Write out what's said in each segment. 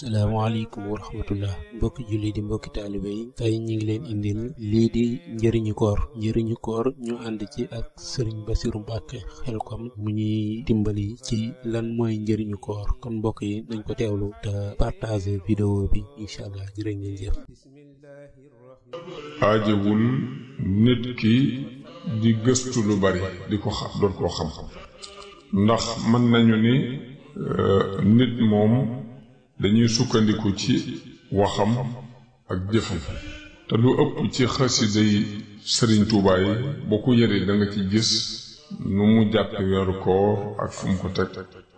asalaamaaleykum wa rahmatullah mbokki julli di mbokki taalibe yi tey ñu ngi leen indil lii di njëriñu koor ñu ànd ci ak sëriñ Basiru Mbàkke Xelkom mu ñuy dimbali ci lan mooy njëriñu koor kon mbokk yi nañ ko teewlu te partager vidéo bi incha allah jërë ngeen jëf. aajewul nit ki di gëstu lu bari di ko xam doon koo xam ndax mën nañu ni nit moom dañuy sukkandiku ci waxam ak jëfam te lu ëpp ci xasida yi Sëriñ Tuubaa yi boo ko yëree da nga ci gis nu mu jàppe weeru koor ak fu mu ko teg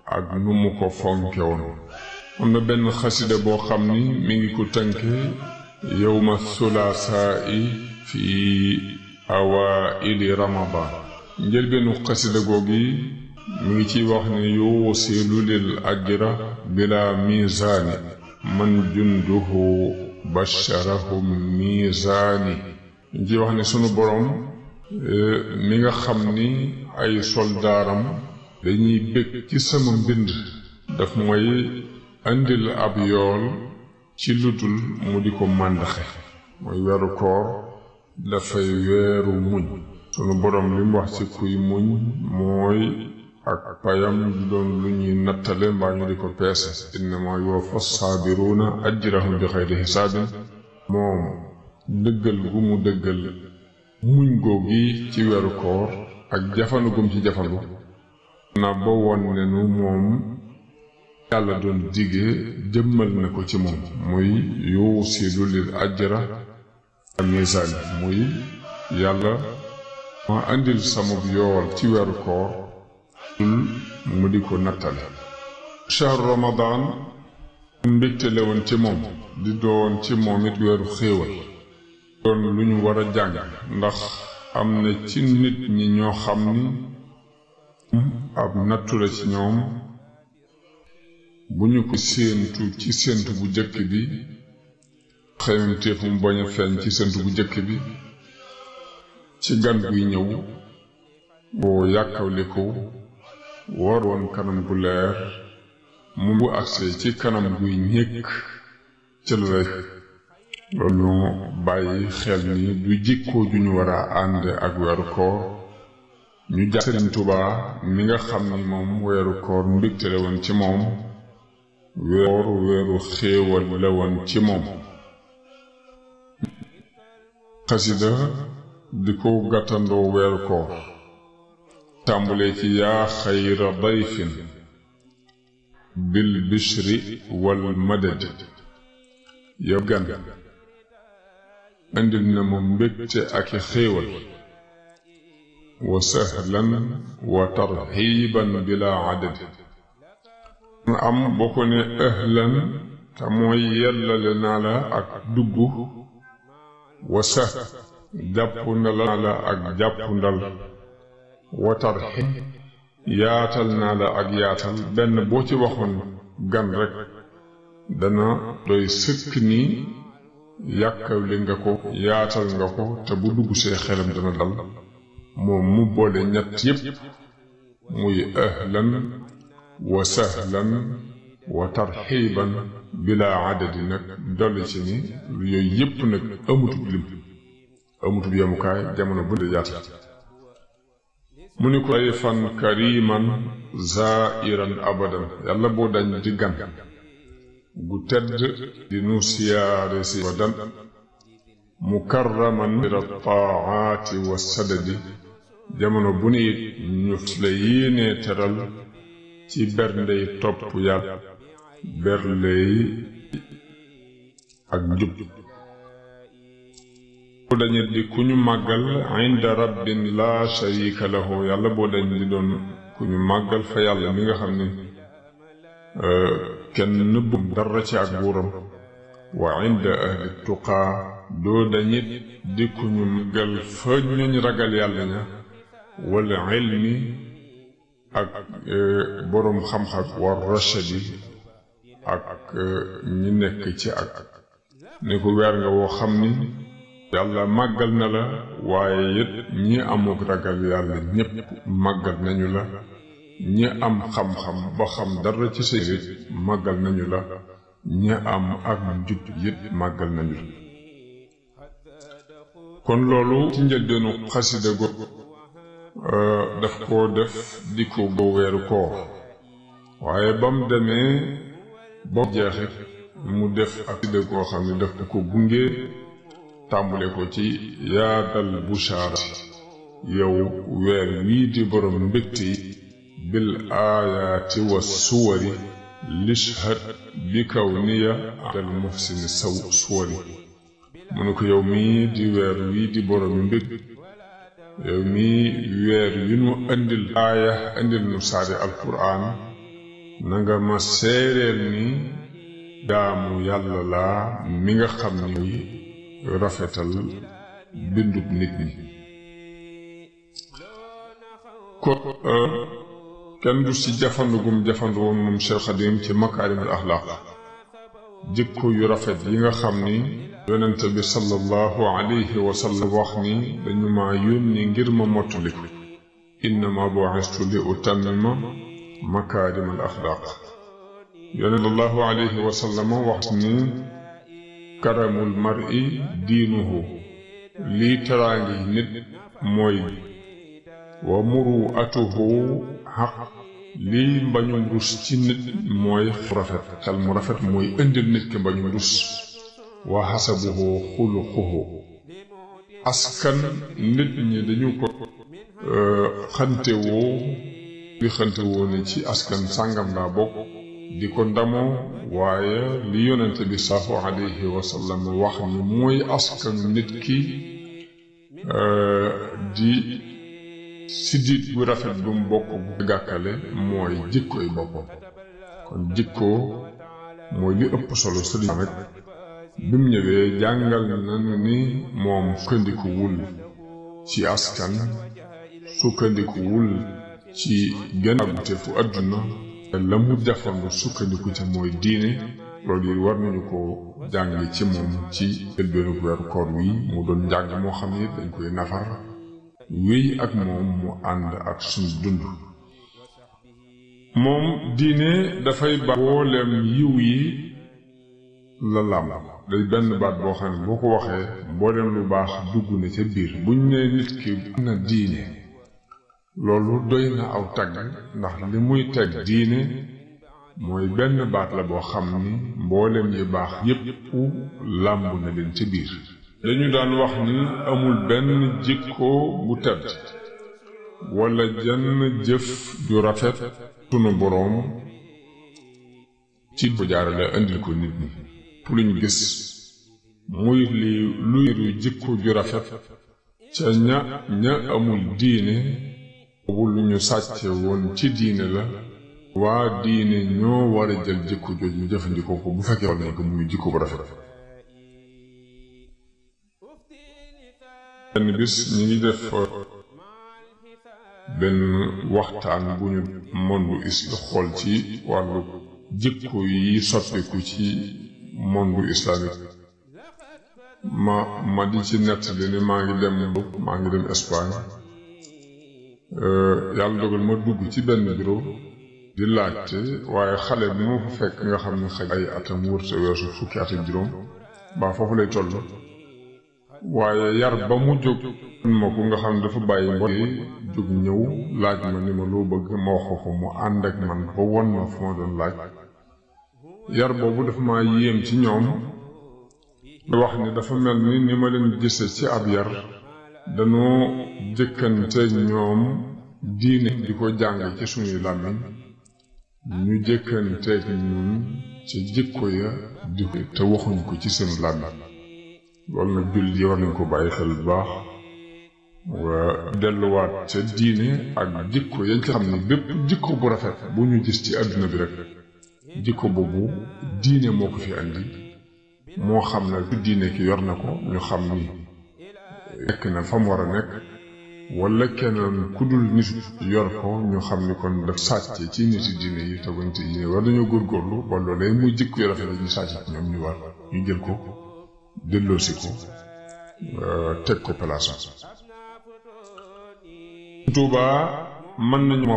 ak nu mu ko fonke woon. am na benn xasida boo xam ni mi ngi ko tënke yawma sulaasaa fi awaili ramadan njëlbeenu xasida googi mi ngi ciy wax ne yuusilu lil ajra bila misaani man junduhu basharahum misaani mi ciy wax ne sunu boroom mi nga xam ni ay soldaaram dañuy bég ci sama mbind daf mooy andil ab yool ci ludul mu di ko màndaxe mooy weeru koor dafay weeru muñ sunu boroom li mu wax ci kuy muñ mooy ak payam du doon lu ñuy nattale mbaa ñu di ko peese innama yuwaffa saabiruuna ajrahum bi xayri xisaabin moom dëggal gu mu dëggal muñ googi ci weeru koor ak jafandu gum ci jafandu na ba won ne nu moom yàlla doon digee jëmmal na ko ci moom muy yuusilu lil ajra misaani muy yàlla ma andil sama yool ci weeru koor mu di ko nattale shahru ramadan mbégte la woon ci moom di doon ci moom it weeru xéewal doon lu ñu war a jàng ndax am na ci nit ñi ñoo xam ni ab nattu la ci ñoom bu ñu ko séentu ci séentu bu jëkk bi xememteef mu bañ a feeñ ci séentu bu jëkk bi ci gan guy ñëw boo yàkkawle ko war woon kanam gu leer mu bu agsee ci kanam guy ñékk ci la rek loolu bàyyi xel ni du jikkoo ju ñu war a ànd ak weeru koor ñu jàpp Sëriñ Tuubaa mi nga xam ni moom weeru koor mbégte la woon ci moom weeru xéewal la woon ci moom xasida di ko gàttandoo weeru koor tàmbulee ci yaa xayra dayfin bil bishri wal madadi yow gan indil na ma mbégte ak i xéewal wa sahlan wa tarxiiban bila adadi na am boo ko ne ahlan te mooy yellale naa la ak dugg wa sah jàpp ndal naa la ak jàpp ndal wa tarxiib yaatal naa la ak yaatal benn boo ci waxoon gan rekk dana doy sëkk ni yàkkawle nga ko yaatal nga ko te bu dugg see xelam dana dal moom mu boole ñett yépp muy ahlan wa sahlan wa tarxiiban bila adadi nag dolli ci ni yooyu yépp nag amutub lim amutub yemukaay jamono bu dee yaatal mu ni ko dayfan kariman zairan abadan yàlla boo dañ di gan gu tedd di nu siyaare si wadan mukarraman bira taaati wa sadadi jamono bu ne it ñu la yéenee teral ci berndey topp yàlla berndey ak njub boo dañet di ku ñu màggal inda rabbin la sharika lahu yàlla boo dañ di doon ku ñu màggal fa yàlla mi nga xam ni kenn nëbbu dara ci ak buuram wa inda ahli tuqaa doo dañit di ku ñu màggal fa ñuñ ragal yàlla ña wala ilmi ak boroom xam-xam war rashadi ak ñi nekk ci ak ne ko weer nga woo xam ni yàlla màggal na la waaye it ñi amuk ragal yàlla ñépp màggal nañu la ñi am xam-xam ba xam dara ci say màggal nañu la ña am ak njub yit màggal nañu kon loolu ci njëlbeenu xasida go daf koo def di ko ba weeru koor waaye bam demee ba jeexit mu def ak xasida goo xam ne daf ko gunge tàmbule ko ci yaadal bushaara yow weer wii di borom mbégte yi bil aayaati wa suwari lishhad bi kaw niya dal muhsini saw suwari mu ne ko yow mii di weer wii di borom mbég yow mii weer wi nu andil aaya andil nu saari alquran na nga ma seereel ni daamu yàlla laa mi nga xam ni rafetal bindub nit ñi kon kenn du ci jafandugum jafandu woon moom Cheikh Khadim ci makaarimul axlaaq jikko yu rafet yi nga xam ni yonente bi sallallahu alayhi wa sallam wax ni dañu ma yónni ngir ma mottaliku innama bu'istu li utammima makaarimal axlaaq yonente sallallahu alayhi wa sallam wax ni karamul mar'i diinuhu lii teraangi nit mooy wa muru'atuhu xaq lii mbañum rus ci nit mooy rafet xel mu rafet mooy indil nit ki mbañum rus wa xasabuhu xuluquhu askan nit ñi dañu ko xantewoo di xantewoo ne ci askan sàngam laa bokk di ko ndamoo waaye li yonente bi sallallahu alayhi wa sallam wax ni mooy askanu nit ki di siddiit bu rafet bu mu bokk bu gàkkale mooy jikkoy boppam kon jikko mooy li ëpp solo sëriñ rek bi mu ñëwee jàngal nañu ni moom sukkandikuwul ci askan sukkandikuwul ci genn àggute fu àdduna la mu jafandu sukkandiku ca mooy diine loolu yi war nañu ko jàng ci moom ci njëlbéenu weeru koor wi mu doon njàng moo xam ne dañ koy nafar wéy ak moom mu ànd ak suñu dund moom diine dafay ba mboolem yiw yi la làmb day benn baat boo xam ne boo ko waxee mboolem lu baax dugg na ca biir buñ ne nit ki na diine loolu doy na aw tagg ndax li muy teg diine mooy benn baat la boo xam ni mboolem yi baax yépp làmb na leen ca biir dañu daan wax ni amul benn jikko bu tedd wala jenn jëf ju rafet sunu boroom ci bu jaarale andil ko nit ñi pour luñ gis muy li luy jikko ju rafet ca ña amul diine boobu lu ñu sàcce woon ci diine la waa diine ñoo war a jël jikko jooju ñu jëfandikoo ko bu fekkee wal nañ ko muy jikko bu rafet benn bis ñu ngi def benn waxtaan bu ñu monde xool ci wàllu jikko yi soppiku ci monde islamique ma di ci nettali ni maa ngi dem Espagne yàlla dogal ma dugg ci benn bureau di laajte waaye xale bi ma fa fekk nga xam ne xëy ay atam wërta weesu fukki at ak juróom ba foofu lay toll waaye yar ba mu jóg ma ko nga xam ne dafa bàyyi mbokk jóg ñëw laaj ma ni ma loo bëgg ma wax ko mu ànd ak man ba won ma fu ma doon laaj yar boobu dafa ma yéem ci ñoom wax ni dafa mel ni ma leen gise ci ab yar dañoo jëkkante ñoom diine di ko jàng ci suñuy làmmiñ ñu jëkkanteeg ñun ci jikko ya di ko te waxuñ ko ci seen làmmiñ loolu nag jullit yi war nañ ko bàyyi xel bu baax waa delluwaat ca diine ak jikko yañ ko xam ne bépp jikko bu rafet bu ñu gis ci àdduna bi rek jikko boobu diine moo ko fi andi moo xam ne du diine ki yor na ko ñu xam ni nekk na fa mu war a nekk wala keneen ku dul nit yor ko ñu xam ni kon daf sàcce ci niti diine yi te buñ te diine war dañoo góorgóorlu ba loolee muy jikko yu rafet ñu sàcc ci ñoom ñu war ñu jël ko delloosi ko teg ko palaasam Tuubaa mën nañu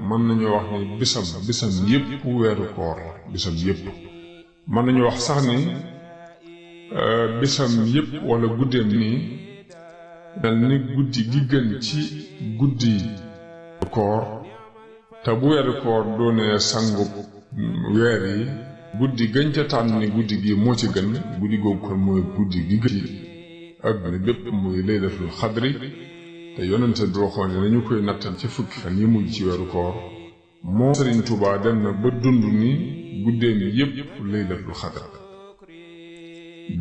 mën nañu wax ni bisam yépp weeru koor bisam yépp mën nañu wax sax ni bisam yépp wala guddeem nii dal ni guddi gi gën ci guddi koor te bu weeru koor doonee sangu weer yi guddi gën ca tànn ni guddi gi moo ci gën guddi googu kon mooy guddi gi gën àdduna bépp muy laylatul xadri te yonente bi waxoon ne nañu koy nattal ci fukki fan yi mujj ci weeru koor moo Sëriñ Tuubaa dem na ba dund ni guddeem yépp laylatul xadri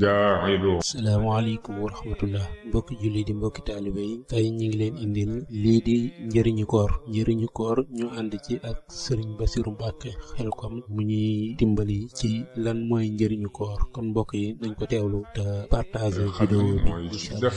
jaaxidoo. salaamaaleykum wa rahmatullah mbokki julli di mbokki taalibe yi tey ñu ngi leen indil lii di njëriñu koor ñu ànd ci ak sëriñ Basiru Mbàkke Xelkom mu ñuy dimbali ci lan mooy njëriñu koor kon mbokk yi nañ ko teewlu te partager vidéo bi incha allah.